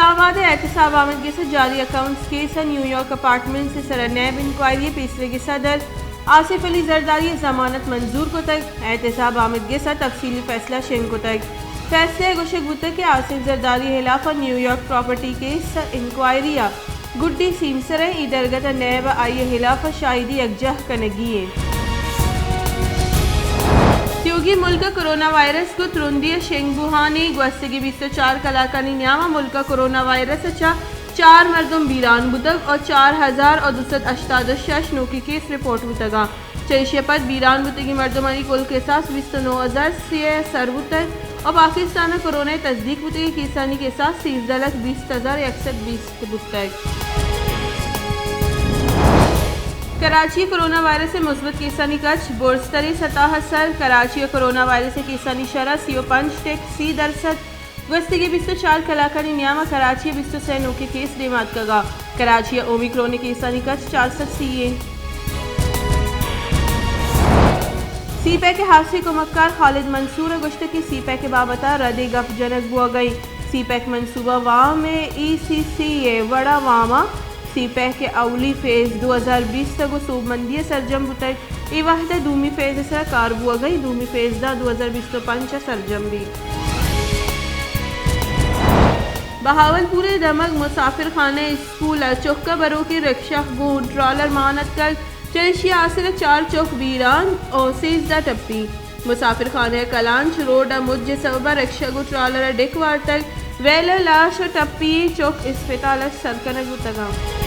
آباد ء احتساب آمد گس ء جعلی اکاؤنٹس کیس ء نیویارک اپارٹمنٹس ء سرا نیب انکوائری ء پیسریگ ء صدر آصف علی زرداری ء ضمانت منظور کتگ۔ احتساب آمد گس ء تفصیلی فیصلہ شنگ کتگ۔ فیصلہ ء گوشگ بوتگ کہ آصف زرداری ء ہلاف ء نیویارک پراپرٹی کیس ء انکوائری ء گڈی سیمسر ء، اے درگت ء نیب ء آئی ء ہلاف ء شاہدی یکجاہ کنگی انت۔ تیوگیں ملک ء کرونا وائرس گوں ترندی ء شنگ بوہان ء گوستگیں بیست ء چار کلاکانی نیام ء ملک ء کرونا وائرس ء چہ چار مردم بیران بوتگ ء چار ہزار ء دو سد ہشتاد ء شش نوکیں کیس رپورٹ بوتگ انت۔ چہ ایشی ء پد بیران بوتگیں مردمانی کل کساس بیست ء نو ہزار سیہ ء سر بوتگ ء پاکستان ء کرونا ء تصدیق بوتگیں کیسانی کساس سیزدہ لکھ بیست ہزار یک سد بیست بوتگ۔ کراچی ء کرونا وائرس ء مثبت کیسانی کچ برزتریں سطح ء سر۔ کراچی ء کرونا وائرس ء کیسانی شرح سی و پنچ ٹک سی درسد۔ گوستگیں بیست و چار کلاکانی نیام ء کراچی ء بیست و سئے نوکیں کیس دیما اتکگ ء کراچی ء اومیکرون ء کیسانی کچ چار سد سی انت۔ سی پیک ء ہاسیں کمکار خالد منصور ء گوشتگ کہ سی پیک ء بابت ء ردے گپ جنگ بوگ ء انت۔ سی پیک منصوبہ وام ء ای سی سی ء وڑ ء وام ء سی پیک ء اولی فیز دو ہزار بیست ء گوں سوبمندی ء سرجم بوتگ۔ اے وھد ء دومی فیز ء سرا کار بوگ ء انت، دومی فیز داں دو ہزار بیست و پنچ ء سرجم بیت۔ بہاول پور ء دمگ مسافر خانہ اسکول ء چک ء بروکیں رکشہ گوں ٹرالر مان اتکگ، چہ ایشی ء آسر ء چار چک بیران ء سیزدہ ٹپی۔ مسافر خانہ ء کلانچ روڈ ء مج ء سبب ء رکشہ گوں ٹرالر ء ڈک وارتگ۔ ویل ء لاش ء ٹپی ئیں چک اسپتال ء سر کنگ بوتگ انت۔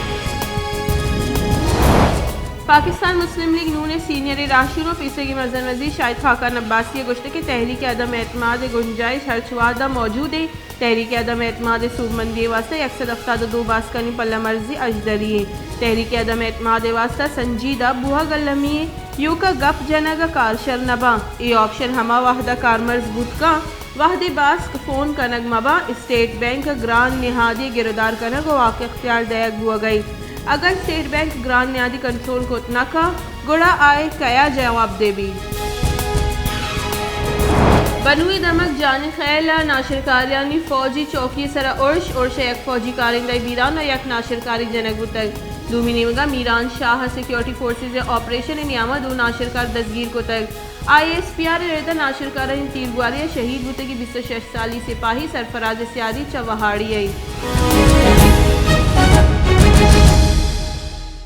پاکستان مسلم لیگ نون ء سینئر راہشون ء پیسریگیں مزن وزیر شاہد خاقان عباسی ء گوشتگ کہ تحریک عدم اعتماد ء گنجائش ہرچ وھد ء موجود انت۔ تحریک عدم اعتماد ء سوبمندی ء واستہ یک سد ہفتاد ء دو باسکانی پلہ مرزی اژدری انت۔ تحریک عدم اعتماد ء واستہ سنجیدہ بوہگ المی انت۔ ایوک ء گپ جنگ ء کارشر نہ باں۔ اے آپشن ہما وھد ء کارمرز بوت کنت، وھدے باسک فون کنگ مہ باں۔ اسٹیٹ بینک ء گران نہادی ء گرودار کنگ ء واک اختیار دئیگ بوگ ء انت۔ اگاں اسٹیٹ بینک گران نہادی کنٹرول کت نہ کنت، گڑا آ ء کیا جواب دے بیت؟ بنوئی دمگ جان خیل ء ناشرکاریانی فوجی چوکی ء سرا ارش، ارش ء یک فوجی کارندہ بیران ء یک ناشرکاری جنگ بوتگ۔ دومی نیمگا میران شاہ ء سیکورٹی فورسز ء آپریشن ء نیاما دو ناشرکار دزگیر کتگ۔ آئی ایس پی آر ء رد ء ناشرکارانی تیرگواری ء شہید بوتگی بیست و شش سالی سپاہی سرفراز سیاری چہ وہاڑی ء انت۔